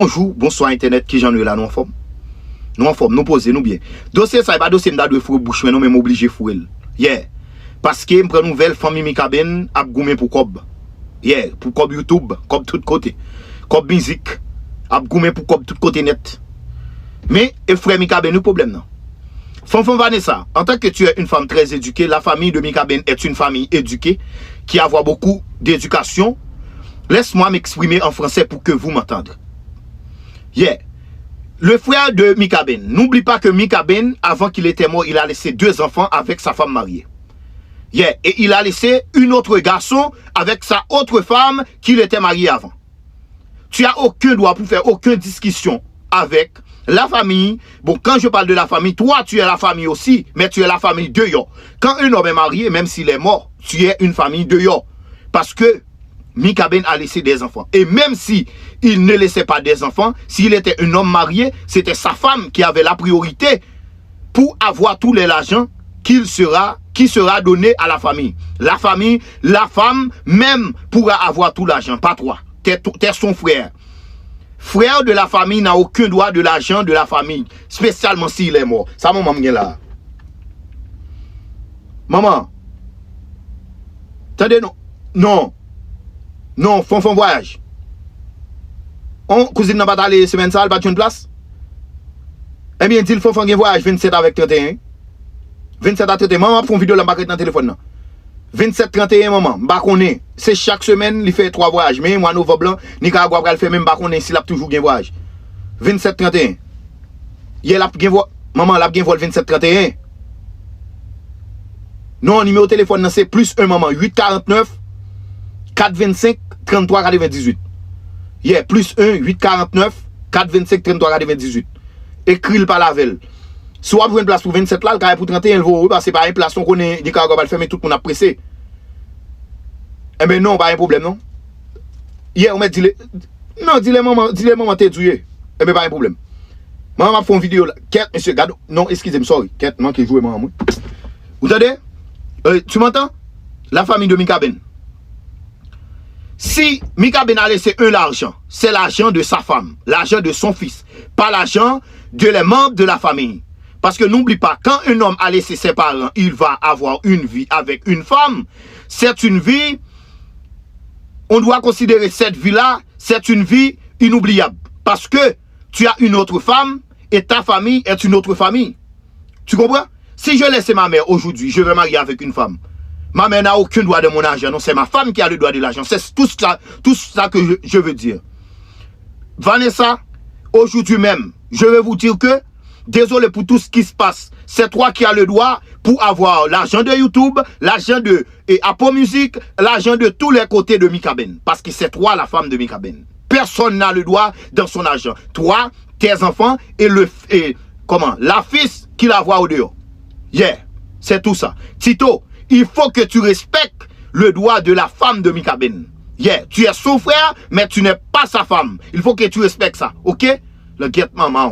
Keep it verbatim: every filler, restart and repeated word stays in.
Bonjou, bonswa entènèt, kijan nou ye la? Nou anfòm? Nou anfòm, nou poze, nou byen. Dosye sa, e pa dosye m ta dwe foure bouch mwen non, men m oblije foure l. Yeah. Paske m pran nouvèl fanmi Mikaben ap goumen pou kòb. Yeah, pou kòb YouTube, kòb tout kote. Kòb mizik, ap goumen pou kòb tout kote nèt. Men, e frè Mikaben wi pwoblèm nan. Fanfan Vanessa, en tant que tu es une femme très éduquée, la famille de Mikaben est une famille éduquée, qui a beaucoup d'éducation. Laisse-moi m'exprimer en français pour que vous m'entendez. Yeah. Le frère de Mikaben. N'oublie pas que Mikaben, avant qu'il était mort, il a laissé deux enfants avec sa femme mariée. Yeah. Et il a laissé un autre garçon avec sa autre femme qu'il était marié avant. Tu as aucun droit pour faire aucune discussion avec la famille. Bon, quand je parle de la famille, toi, tu es la famille aussi, mais tu es la famille dehors. Quand un homme est marié, même s'il est mort, tu es une famille dehors. Parce que Mikaben a laissé des enfants. Et même si il ne laissait pas des enfants, s'il était un homme marié, c'était sa femme qui avait la priorité pour avoir tous les l'argent qu'il sera, qui sera donné à la famille. La famille, la femme même pourra avoir tout l'argent, pas toi. T'es, t'es son frère. Frère de la famille n'a aucun droit de l'argent de la famille, spécialement s'il est mort. Sa manman m gen la. Manman, tande non. Non. Non, Fanfan vwayaj. On, kouzin nan pa t ale semèn sa, l pa t jwenn plas. Ebyen, di l Fanfan gen vwayaj vennsèt avèk trannteyen. Vennsèt a trannteyen. Manman ap fè yon videyo la, m pa ka ret nan telefòn nan. Vennsèt trannteyen, manman, m pa konnen. Se chak semèn, li fè twa vwayaj. Men, mwa novanm lan, Nicaragua pral fèmen, m pa konnen si l ap toujou gen vwayaj. Vennsèt trannteyen. Yè, l ap gen vwayaj. Manman, l ap gen vwayaj vennsèt trannteyen. Non, nimewo telefòn nan se plis en manman, uit karant nèf, kat vennsenk, tranntwa katrevendizuit. Yeah, plis en, uit karant nèf, kat vennsenk, tranntwa katrevendizuit. Ekri l, pale avè l. Si w ap jwenn plas pou vennsèt la, l ka pou trannteyen, l voye w wi, paske pa gen plas, ou konnen Nicaragua pral fèmen, tout moun ap prese. Enben non, pa gen pwoblèm non. Yeah, ou mèt di l. Non, di l manman, di l manman te di w ye. Enben pa gen pwoblèm. Manman ap fè yon videyo la. Kèt, mesye, gad. Non, eskize m, sorry. Kèt, manke joure manman mwen. Ou tande? Euh, tu m'entends? La famille de Mikaben. Si Mikaben a laissé un l'argent, c'est l'argent de sa femme, l'argent de son fils, pas l'argent de les membres de la famille. Parce que n'oublie pas, quand un homme a laissé ses parents, il va avoir une vie avec une femme. C'est une vie, on doit considérer cette vie-là, c'est une vie inoubliable. Parce que tu as une autre femme et ta famille est une autre famille. Tu comprends? Si je laisse ma mère aujourd'hui, je vais marier avec une femme. Ma mère n'a aucun droit de mon argent. Non, c'est ma femme qui a le droit de l'argent. C'est tout ça, tout ça que je, je veux dire. Vanessa, aujourd'hui même, je vais vous dire que, désolé pour tout ce qui se passe, c'est toi qui as le droit pour avoir l'argent de YouTube, l'argent de et Apple Music, l'argent de tous les côtés de Mikaben. Parce que c'est toi la femme de Mikaben. Personne n'a le droit dans son argent. Toi, tes enfants et le et, comment, la fils qu'il a voir au dehors. Yeah, c'est tout ça. Tito, il faut que tu respectes le droit de la femme de Mikaben. Yeah, tu es son frère, mais tu n'es pas sa femme. Il faut que tu respectes ça, ok? Langyèt manman w.